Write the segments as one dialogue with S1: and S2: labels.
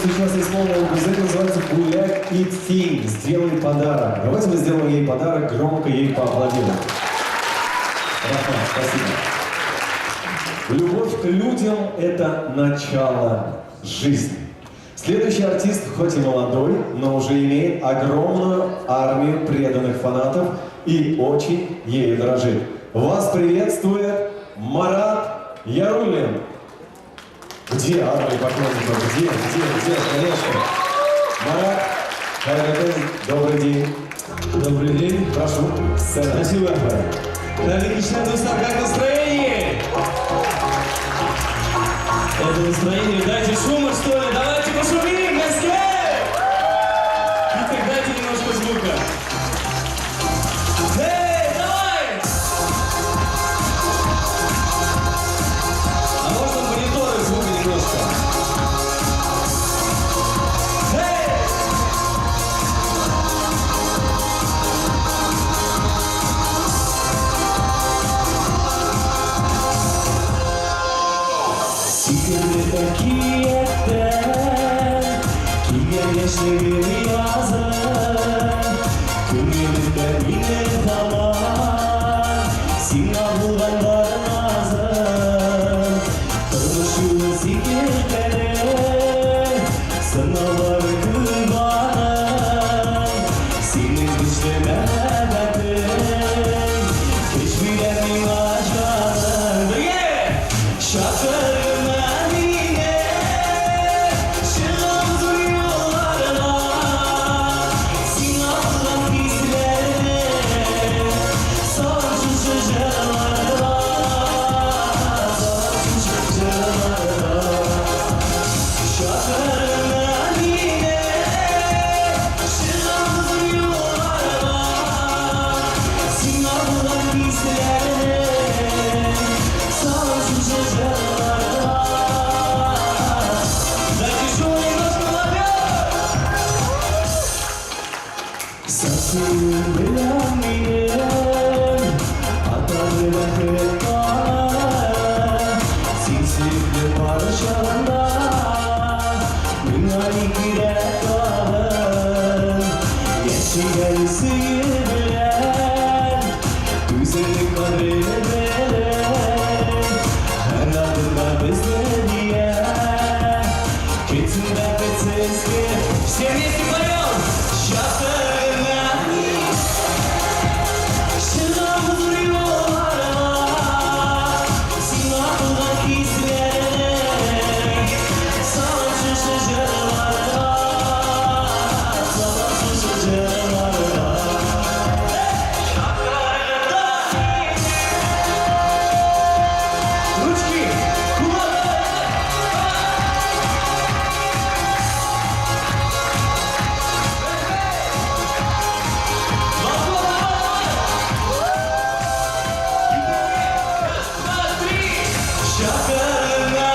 S1: сейчас исполнила Гузель, называется «Гулять и тень». Сделай подарок. Давайте мы сделаем ей подарок, громко ей поаплодируем. Рахмат, спасибо. Любовь к людям – это начало жизни. Следующий артист, хоть и молодой, но уже имеет огромную армию преданных фанатов и очень ею дорожит. Вас приветствует Марат Яруллин. Где армия поклонников? Где, где, где? Конечно. Марат, добрый день.
S2: Добрый день.
S1: Прошу, сцена.
S2: Спасибо. Хәерле дуслар, как настроение? Это настроение. Дайте шума, что ли? Давайте пошумим, Москве! Итак, дайте немножко звука. Эй, давай! А можно мониторы звука немножко? Эй! Сикерли әкияттән Килгән яшьлегем язын. Күңелемдә минем һаман сиңа булган бар назым. Тормыш юлы сикертәле, сынаулары күп аның. Синең көчле мәхәббәтең көч бирә миңа, җаным. Бергә! Чакырма мине, чыгам зур юлларга, сиңа булган хисләрне салып шушы җырларга, салып шушы җырларга. Чакырма мине, чыгам зур юлларга, сиңа булган хисләрне салып шушы җырларга. Дайте шум немножко, молодежь! Сасуым белән минем аталы бәхет таңы. Син сөекле пар чагында миңа ни кирәк тагын? Яшик әле сөю белән, түземлек кадерен белеп. Һәр адымда безне дия көтсен бәхетсез көн. Все вместе поем! Чакырма, чыгабыз юлларга, сиңа булган хисләрне салып шушы җырларга, салып шушы җырларга. Чакырма. Ручки! Куда? Давай, давай! Балкон, давай, давай! Раз, два, три! Чакырма,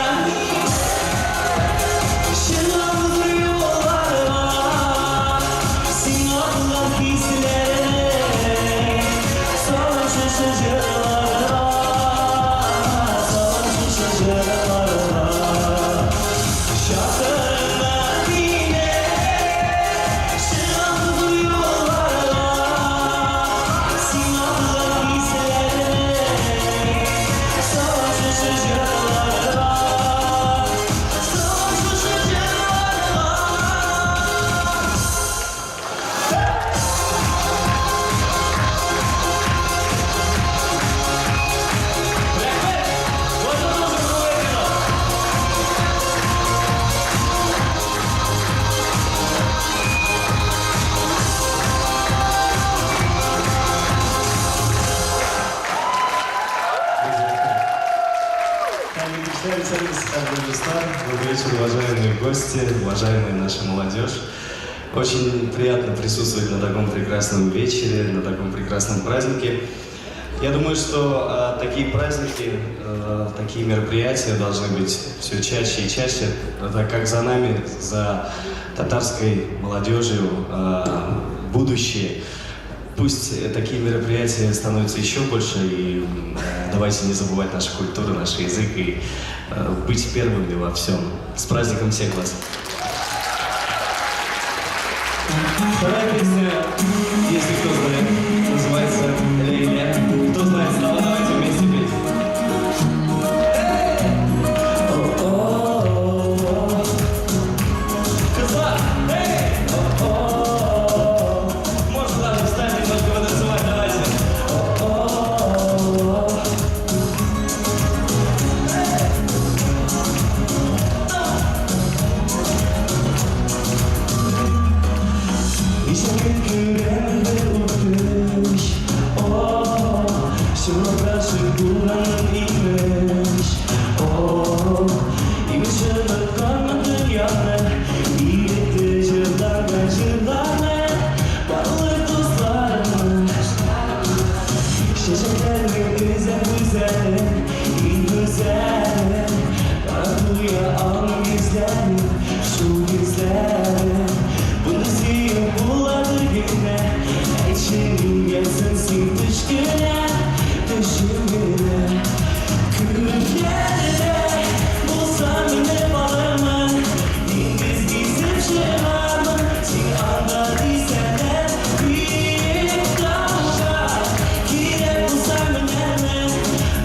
S2: чыгабыз юлларга, сиңа булган хисләрне салып шушы җырларга, салып шушы җырларга. Чакырма мине, чыгабыз юлларга, сиңа булган хисләрне салып шушы җырларга, салып шушы җырларга. Рәхмәт! Вот это музыка говорила!
S3: Добрый вечер, уважаемые гости, уважаемая наша молодежь. Очень приятно присутствовать на таком прекрасном вечере, на таком прекрасном празднике. Я думаю, что такие праздники, такие мероприятия должны быть все чаще и чаще, так как за нами, за татарской молодежью будущее. Пусть такие мероприятия становятся еще больше, и давайте не забывать нашу культуру, наш язык и быть первыми во всем. С праздником всех вас! Вторая песня, если кто знает, называется «Лейля». Кто знает слова, давайте вместе петь. О-о-о. Кызлар, эй! О-о-о. Можно даже встать немножко потанцевать, давайте. О-о-о. Ничә күрәм үтеш, о, шуңа гашыйк булганым имеш, о, имеш онытканмын дөньяны, иретте җырларны, җырларны, барлык дусларымны. Чәчәкләрнең өзә гүзәле, иң гүзәле, Карап туя алмыйм йөзләрен, шул йөзләрен. Буны сөеп буладыр генә, әйтче нигә соң син төш кенә, төшем генә. Күкләрдә булсам менеп алырмын, диңгез гизеп чыгармын, син анда дисәләр, биек тауга кирәк булса менәрмен,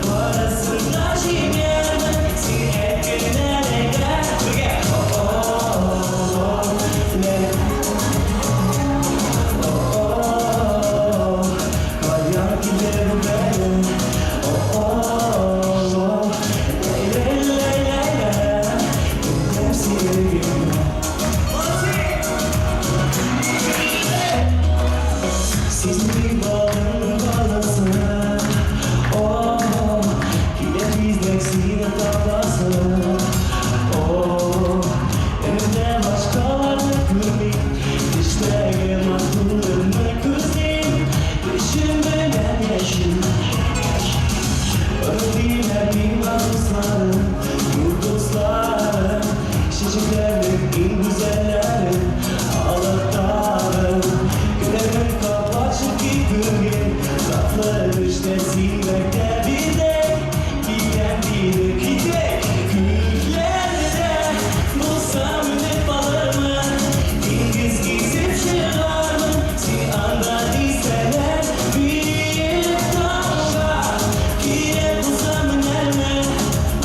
S3: барысын да җиңәрмен, син әйт кенә, Ләйлә, бергә. О-о-о, Ләйлә. О-о-о, каян килде бу бәла? О-о-о, Ләйлә, Ләйлә, көтәм сине генә. Молодцы! Сизми балың баласы, о, килә тизрәк сине табасы, о, өметтә башкаларны күрмим, төштәге матурлыкны күзлим, төшем белән яшим. Онытыйм миңа дусларым, юк дусларым, чәчәкләрнең иң гүзәлләрен алып тагын. Көннәрнең кабат чөнки бүген, татлы төштә син мәктәбендә, киткән диде китек. Күкләрдә булсам менеп алырмын, диңгез гизеп чыгармын, син анда дисәләр, биек тауга кирәк булса менәрмен,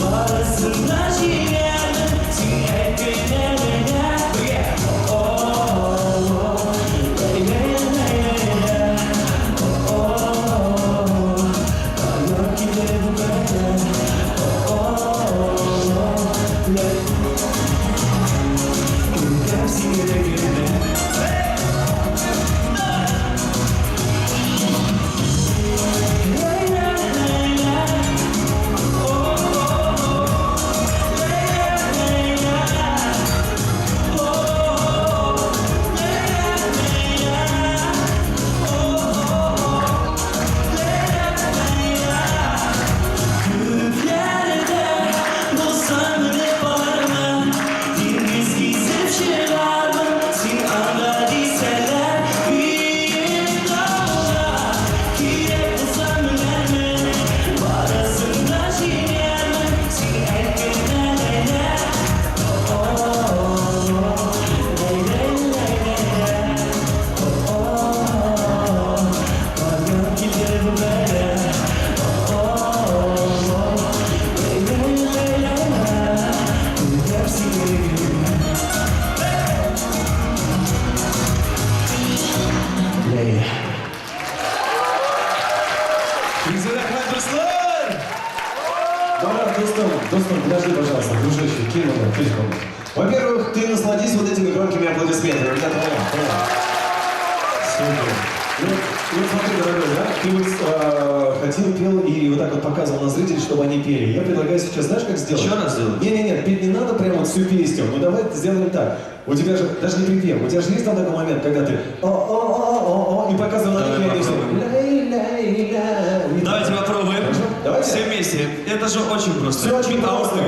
S3: барысын да җиңәрмен, син әйт кенә, Ләйлә, бергә. О-о-о, Ләйлә, Ләйлә, о-о-о, каян килде бу бәла? О-о-о, Ләйлә. Көтәм сине генә. Ләйлә, Ләйлә, о-о-о, Ләйлә, Ләйлә, о-о-о, Ләйлә, Ләйлә, о-о-о, Ләйлә, Ләйлә. Күкләрдә булсам менеп алырмын, диңгез гизеп чыгармын, син анда дисәләр, биек тауга кирәк булса менәрмен, барысын да җиңәрмен, син әйт кенә, Ләйлә. О-о-о, Ләйлә, Ләйлә, о-о-о, каян килде бу бәла? О-о-о, Ләйлә, Ләйлә, көтәм сине генә. Ләйлә.
S2: Рәхмәт, дуслар!
S1: Давай, дустым, дустым, подожди, пожалуйста, дружище, кил монда, кил монда. Во-первых, ты насладись вот этими громкими аплодисментами. Ребята, давай, давай.
S3: Супер.
S1: Ну, смотри, дорогой, да, ты вот ходил, пел и вот так вот показывал на зрителей, чтобы они пели. Я предлагаю сейчас, знаешь, как сделать?
S3: Еще раз сделать?
S1: Не-не-не, петь не надо прямо вот всю песню. Ну давай сделаем так. У тебя же, даже не припев, у тебя же есть там такой момент, когда ты о-о-о-о-о и показывал на них,
S3: Давай
S1: и они все
S3: попробуем.
S1: ля-ля-ля.
S3: Давайте попробуем.
S1: Хорошо? Давайте.
S3: Все вместе. Это же очень просто.
S1: Все очень просто.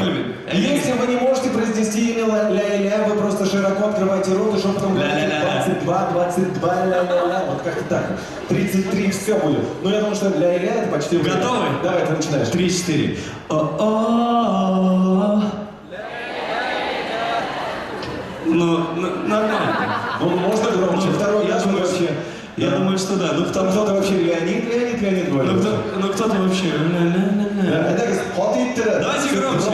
S1: Если вы не можете произнести имя ля-ля, вы просто широко открываете рот и шепотом говорите
S3: Ля-ля-ля-ля.
S1: 22, 22, ля-ля-ля. Вот как-то так. 33, все будет. Ну, я думаю, что ля-ля это почти уже.
S3: Готовы?
S1: Давай, ты начинаешь.
S3: 3-4. О-о-о. Ну, нормально.
S1: Ну, можно громче. Второй
S3: Я думаю, что да. Ну,
S1: Там кто-то вообще Леонид, Леонид, Леонид
S3: ну,
S1: говорил.
S3: кто, ну кто-то вообще.
S1: Әйдәгез, каты иттереп.
S3: Давайте громче.